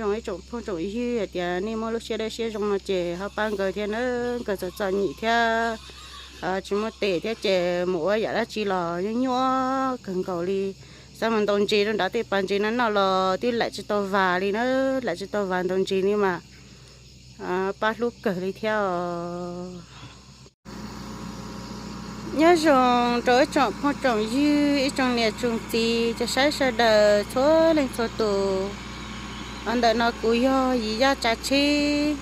Zoo ib tsoom phooj tsoom ywg hais tias nej muaj lub siab dawb siab zoo no ces ho pab nkawd thiab na, nkawd txom txom nyem thiab tsis muaj tes thiab ces mus ua yam dab tsi los nyuaj nyuaj kawg nkaus li. Xav mus ntaus ntses rau nrad tej pas ntses no noj los twb lam tsis tau vas li na, lam tsis tau vas ntaus ntses li mas pab hlub kawg li thiab os. Nyob zoo rau ib tsoom phooj tsoom ywg, ib tsoom niam tsoom txiv, cov saib sawv daws txhua leej txhua tus. Ntawm no kuv yog Yim Yaj Tsav Tsheb.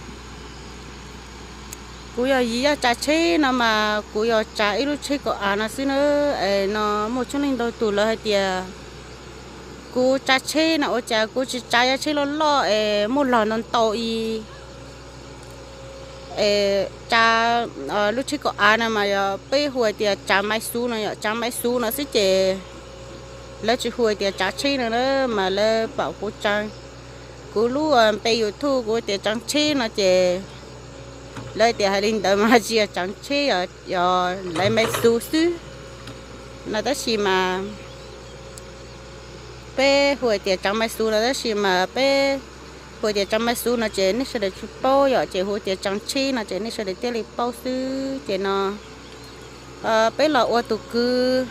Kuv yog Yim Yaj Tsav Tsheb no mas kuv yog tsav ib lub tsheb kaum av no xwb na. Es no muaj tsheb leej ntau tus lawv hais tias kuv tsav tsheb no ua cas kuv tsis tsav yam tsheb loj loj es muaj log ntau ntau i es tsav lub tsheb kaum av no mas yog peb hu tias tsav maiv xuv no, yog tsav maiv xuv no xwb ces lawv tsis hu tias tsav tsheb no na, mas lawv pom kuv tsav, kuv lub npe YouTube kuv tias tsav tsheb no ces lawv tias hais li ntawd mas tsis yog tsav tsheb, yog lawv maiv xuv xwb no. Tab sis mas peb hu tias tsav maiv xuv no, tab sis mas peb hu tias tsav maiv xuv no ces nej sawv daws tsis paub, yog ces hu tias tsav tsheb no ces nej sawv daws thiaj li paub xwb. Ces no peb los ua tus kwv,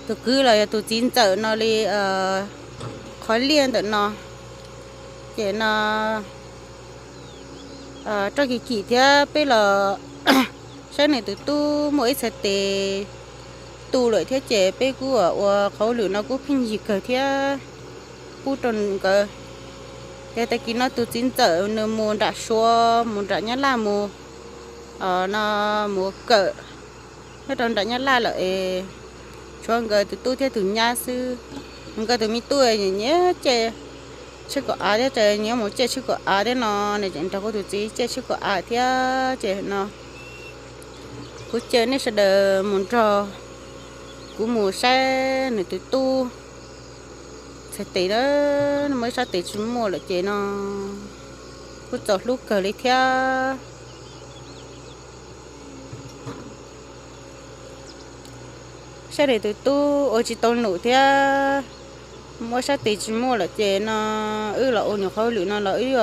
tus kwv los yog tus txiv ntxawm no li qhov liaj ntawm no. Ces no roj kim kim thiab peb los saib nws tus tub muaj ib txhais tes tu lawm thiab ces peb kuj ua qhov lwm no kuj pheej yig kawg thiab pub rau nkawd. Ces tag kis no tus txiv ntxawm nws mus nram Suav, mus nram Nyab Laj mus, no mus kawm nyob rau nram Nyab Laj lawm es tshuav nkawd tus tub thiab tus nyab xwb. Nkawd tus me tub nyiam nyiam caij tsheb kaum av thiab ces nyiam mus caij tsheb kaum av thiab no, nws tseem nrog kuv tus txiv caij tsheb kaum av thiab ces no kuv caw nej sawv daws mus nrog kuv mus saib nws tus tub txhais tes na, muaj ib sab tes tsis muaj lawm ces no kuj txaus hlub kawg li thiab. Saib nws tus tub ua tsis tau num thiab, muaj ib sab tes tsis muaj lawm ces no wb los ua nyuam qhov lwm no los wb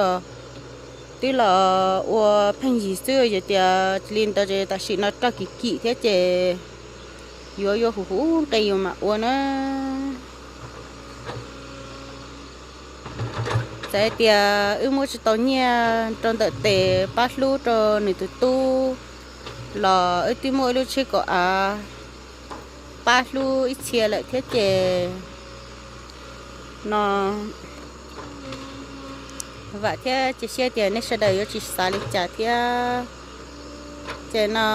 twb los ua pheej yig xwb, yog tias tsis li ntawd ces tam sim no roj kim kim thiab ces yuav yuav huv huv nqi yus mam ua na. Txawm hais tias wb muab tsis tau nyiaj rau ntawm tes pab hlub rau nws tus tub los wb twb muaj ib lub tsheb kaum av pab hlub ib txhia lawm thiab ces no vam thiab cia siab tias nej sawv daws yuav tsis xav li cas thiab. Ces no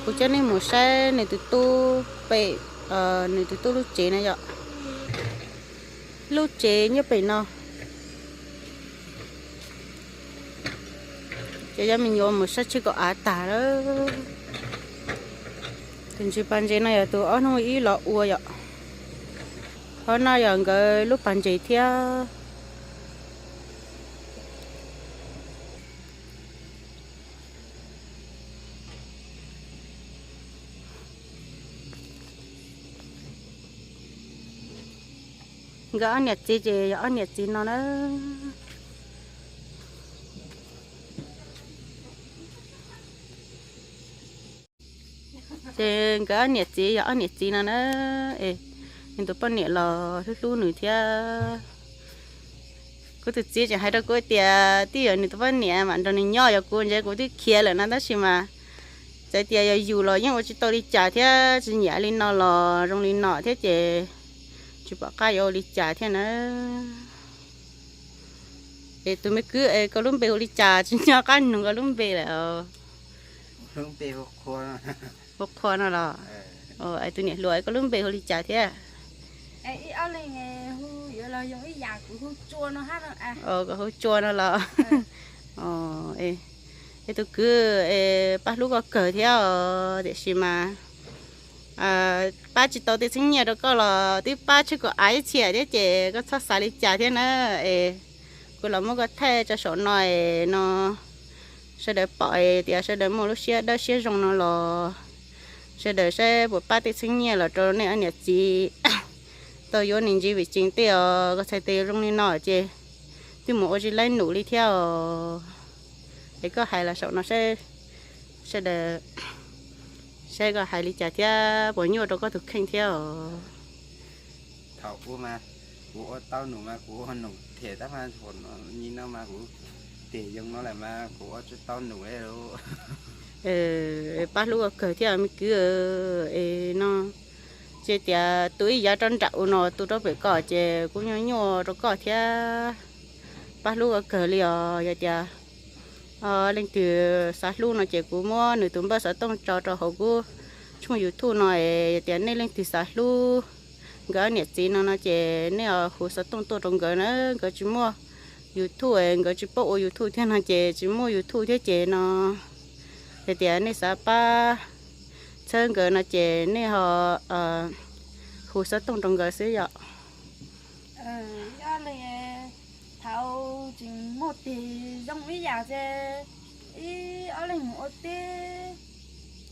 kuv coj nej mus saib nws tus tub pem, nws tus tub lub tsev na yom. Lub tsev nyob pem no. Ces cov me nyuam mus saib tsheb kaum av tag lawm. Tus ntsis pas ntses no yog tus ob hnub ib los ua yom. Qhov no yog nkawd lub pas ntses thiab. Nkawd ob niam txiv ces yog ob niam txiv no na. Ces nkawd ob niam txiv yog ob niam txiv no na. Es nws tus poj niam los hlub hlub nws thiab. Kuv tus txiv tseem hais rau kuv tias twb yog nws tus poj niam mam nrog nws nyob, yog kuv ntshe kuv twb khiav lawm no, tab sis mas txawm tias yog yus los yeej ua tsis tau li cas thiab, tsis nyiam li no los zoo li no thiab ces tsis pom qab yuav ua li cas thiab na. Es tus me kwv es koj lub npe hu li cas, tsis nco qab nug koj lub npe lawm. Hu Qhua no los? Es tus niam hluas es koj lub npe hu li cas thiab? Koj hu Tsua no los? Es tus kwv es pab hlub koj kawg thiab os, tiam sis mas pab tsis tau tej txheeb nyiaj rau koj los twb pab tsheb kaum av ib txhia thiab ces koj txhob xav li cas thiab na. Es kuv los muab koj thaij tso saum no es no sawv daws pom tias sawv daws muaj lub siab dawb siab zoo no los sawv daws saib puas pab tej txheeb nyiaj los rau nej ob niam txiv tau yuav niam ntsev vim tseem tej os, koj txhais tes zoo li no ces twb mus ua tsis laib num li thiab os. Es koj hais los saum no sawv daws saib koj hais li cas thiab puas nyuaj rau koj tus kheej thiab os. Thaum ub mas kuv ua tau num mas kuv ua num them tab mas thaum nyi no mas kuv them zoo no lawm mas kuv ua tsis tau num li lauj. Pab hlub koj kawg thiab me kwv. Es no ces tias tus ib yav rau nram u no tus rau pem koj ces kuj nyuaj nyuaj rau koj thiab. Pab hlub koj kawg li os. Yog tias leej twg xav hlub no ces kuv muab nws tus npawb xov tooj tso rau hauv kuv tshooj YouTube no es yog tias nej leej twg xav hlub nkawd niam txiv no no ces nej hu xov tooj tuaj rau nkawd na. Nkawd tsis muaj YouTube es nkawd tsis paub ua YouTube thiab no ces tsis muaj YouTube thiab ces no yog tias nej xav pab txhawb nkawd no ces nej ho hu xov tooj rau nkawd xwb yom. Ob leeg thaum tseem muaj tes zoo ib yam ces ib ob leeg mus ua teb,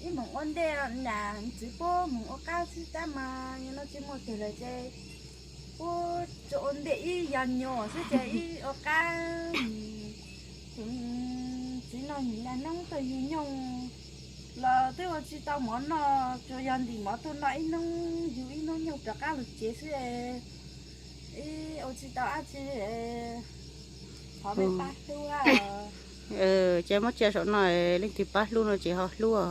ib mus ua ntej, nam txiv puab mus ua qab xwb tab mas yog no tsis muaj tes lawm ces puab tsuas ua ntej ib yam nyuam xwb ces ib ua qab. Tus txiv no nyiam naj noob tau yug nyooj los twb ua tsis tau mov noj, tsuas yog ntim mov tuaj noj ib hnub yug ib hnub nyooj rov qab lug tsev xwb. Ib ua tsis tau dab tsi, thov nej pab hlub. Ces muab cia saum no, leej twg pab hlub no ces ho hlub os.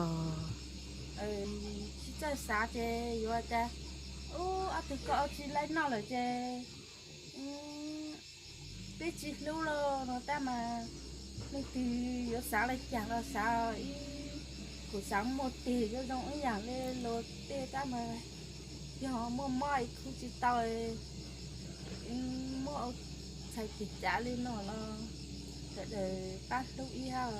Tsis txawj xav ces yuav tas ub ob tug koj ua tsis laib noj lawm ces peb tsis hlub lauj no tab mas leej twg yuav xav li cas los xav, ib kuv xav muaj tes yuav zoo ib yam li luag tej tab mas yog muaj mob ib khub tsis tau, muab txhais tes cav li no los sawv daws pab hlub ib hab.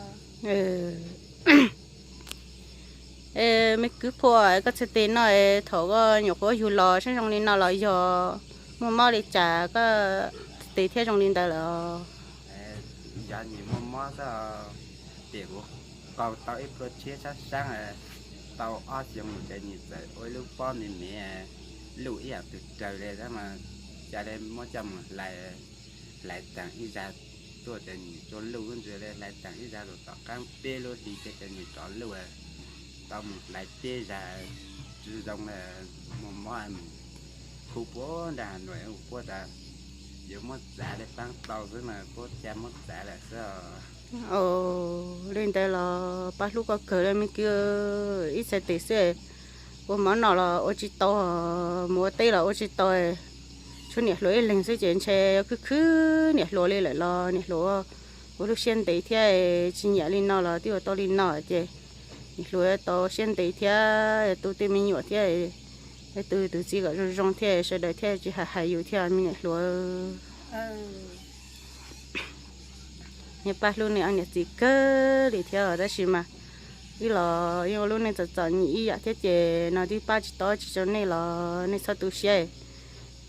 Me kwv Phua, koj txhais tes no thaum koj nyuam qhuav yug los saib zoo li no los yog muaj mob li cas koj txhais tes thiaj zoo li ntawd lawm? Yog nyias muaj mob xwb, ces kuv qaug tau ib plhuav tshiab sab sab, tau ob xyoo ces nyias txawm ua ib lub pob me me, luj ib yam tus raws li tab mas cas li muab coj mus hlais, hlais taag ib zag tuaj ces nyias tsuas luj lub ntsis li, hlais taag ib zag lug tom qaab peb lub hli ces nyias rov luj, tau mus hlais peb zag tsi zoo, muaj mob mus khu puag nram Has Nuam puab tas yuav muab txav li paab tau xwb mas puab ca muab txav lawm xwb. Li ntawd los pab hlub koj kawg li me kwv, ib txhais tes xwb, ua mov noj los ua tsis tau, mus ua teb los ua tsis tau, tshuav niam hluas ib leeg xwb ces ntshe yuav khwb khwb niam hluas li lawm los niam hluas ua lub siab ntev thiab, tsis nyiam li no los twb ua tau li no ces niam hluas tau siab ntev thiab, tu tej me nyuam thiab, tu tus txiv kom zoo zoo thiab sawv daws thiaj tsis hais hais yus thiab me niam hluas. Yeej pab hlub nej ob niam txiv kawg li thiab tab sis mas wb los yeej ua lub neej txom txom nyem ib yam thiab ces no twb pab tsis tau tsi rau nej los nej txhob tu siab.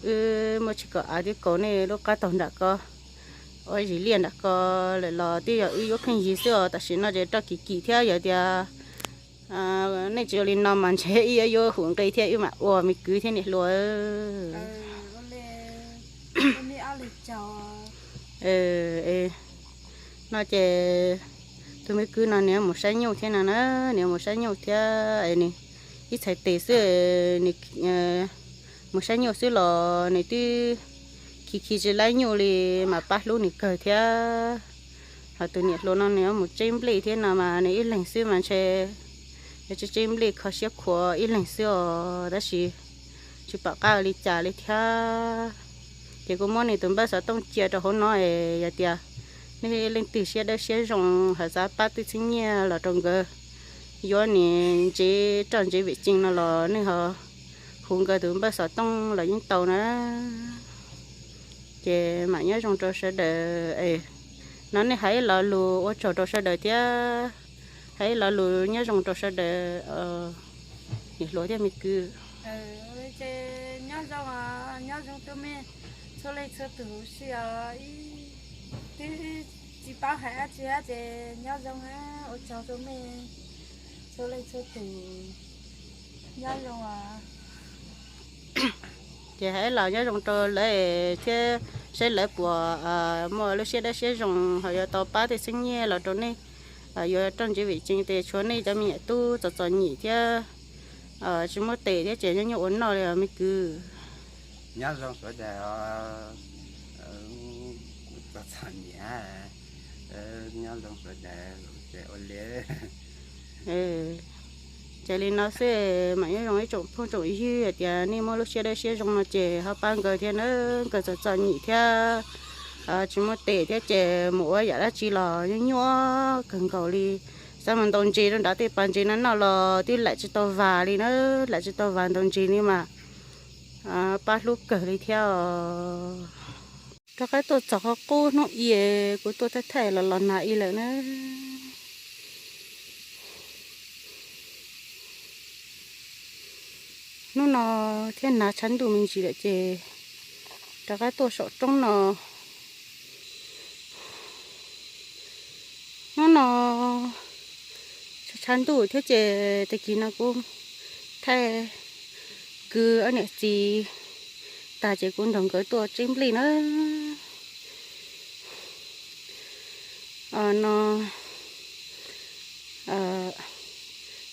Wb muaj tsis kaum av twb kaus nej lub qab taug nram ko, ua zim liaj nram ko lawm los twb yog wb yuav pheej yig xwb os. Tam sim no ces roj kim kim thiab yog tias nej tsis ua li no mas ntshe wb yuav yuav hum nqi thiab wb mam ua me kwv thiab niam hluas. No ces tus me kwv no nws mus saib nyuj thiab no na, nws mus saib nyuj thiab, nws ib txhais tes xwb, nws mus saib nyuj xwb los nws twb khi khi tsis laib nyuj li, mas pab hlub nws kawg thiab. Ho tus niam hluas no nws mus tseb nplej thiab no mas nws ib leeg xwb mas ntshe tseb tseb nplej kho siab khuav ib leeg xwb os, tab sis tsis pom qab li cas li thiab. Ces kuv muab nws tus npawb xov tooj cia rau hauv no es yog tias nej leej twg siab dawb siab zoo hais xav pab twb txheeb nyiaj los rau nkawd yuav niam ntsev roj ntsev vem cees no los nej ho hu nkawd tus npawb xov tooj los yeej tau na. Ces mam nyob zoo rau sawv daws. No nej hais ib lo lus ua tsaug rau sawv daws thiab, hais ib lo lus nyob zoo rau sawv daws, niam hluas thiab me kwv. Nyob zoo, nyob zoo rau mej txhua leej txhua tus huv si os. Twb tsis paub hais dab tsi hab ces nyob zoo, ua tsaug rau mej txhua leej txhua tus, nyob zoo os. Ces hais los nyob zoo rau lawv thiab, saib lawv puas muaj lub siab dawb siab zoo ho yuav tau pab tej xeeb nyiaj los rau nej, yuav rau ntsev vim tseeb tias tshuav nej cov me nyuam tub txom txom nyem thiab tsis muaj tes thiab ces nyob nyuaj ua noj li os me kwv. Nyob zoo sawv daws, kuv txom txom nyem, nyob zoo sawv daws, ces ua li. Ces li no xwb, mam nyob zoo ib tsoom phooj tsoom ywg, hais tias nej muaj lub siab dawb siab zoo no ces ho pab nkawd thiab na, nkawd txom txom nyem thiab tsis muaj tes thiab ces mus ua yam dab tsi los nyuaj nyuaj kawg nkaus li. Xav mus ntaus ntses rau nrad tej pas ntses no noj los twb lam tsis tau vas li na, lam tsis tau vas ntaus ntses li mas pab hlub kawg li thiab os. Rov qab tuaj txog qhov qub hnub i, kuv tuaj thaij thaij los los nag i lawm na. Hnub no thiab nag tshav ntuj me ntsis lawm ces rov qab tuaj saum roob no. Hnub no tshav ntuj thiab ces tag kis no kuv thaij kwv ob niam txiv tag ces kuv nrog nkawd tuaj tseb nplej na. No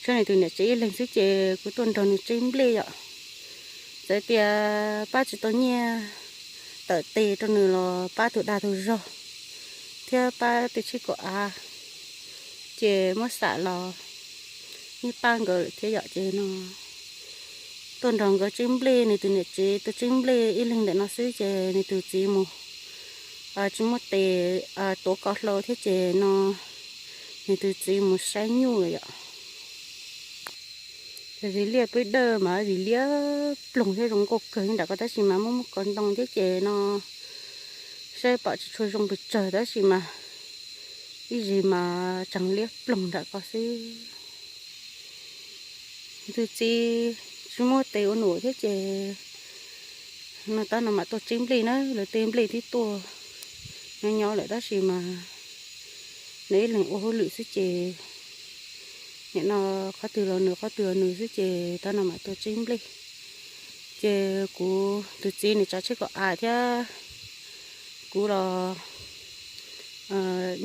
tshuav nws tus niam tsev ib leeg xwb ces kuv tuaj nrog nws tseb nplej yom. Txawm tias pab tsis tau nyiaj tawm tes rau nws los pab tus dag tus zog thiab pab tej tsheb kaum av, ces muab xam los yeej pab nkawd lawm thiab yom. Ces no tuaj nrog nkawd tseb nplej, nws tus niam tsev tuaj tseb nplej ib leeg ntawm no xwb ces nws tus txiv mus tsis muaj tes tuav ko hlau thiab ces no nws tus txiv mus saib nyuj lawm yom. Ces liaj peb dawj mas vim liab ploog thiab zoo nkauj kawg nram ko tab sis mas muaj muaj ko ntoo thiab ces no saib pom tsis tshua zoo pes tsawg tab sis mas ib zig mas tseem liab ploog nram ko xwb. Tus txiv tsis muaj tes ua num thiab ces no tab no mam tuaj tseb nplej na, lawv tej nplej twb tuaj nyob nyob lawm tab sis mas nws ib leeg ua hauj lwm xwb ces nim no qhov twg los nws qhov twg los nws xwb ces tab no mam tuaj tseb nplej. Ces kuv tus txiv nws tsav tsheb kaum av thiab kuv los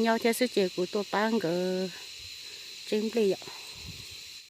nyob thiab xwb ces kuv tuaj pab nkawd tseb nplej yom.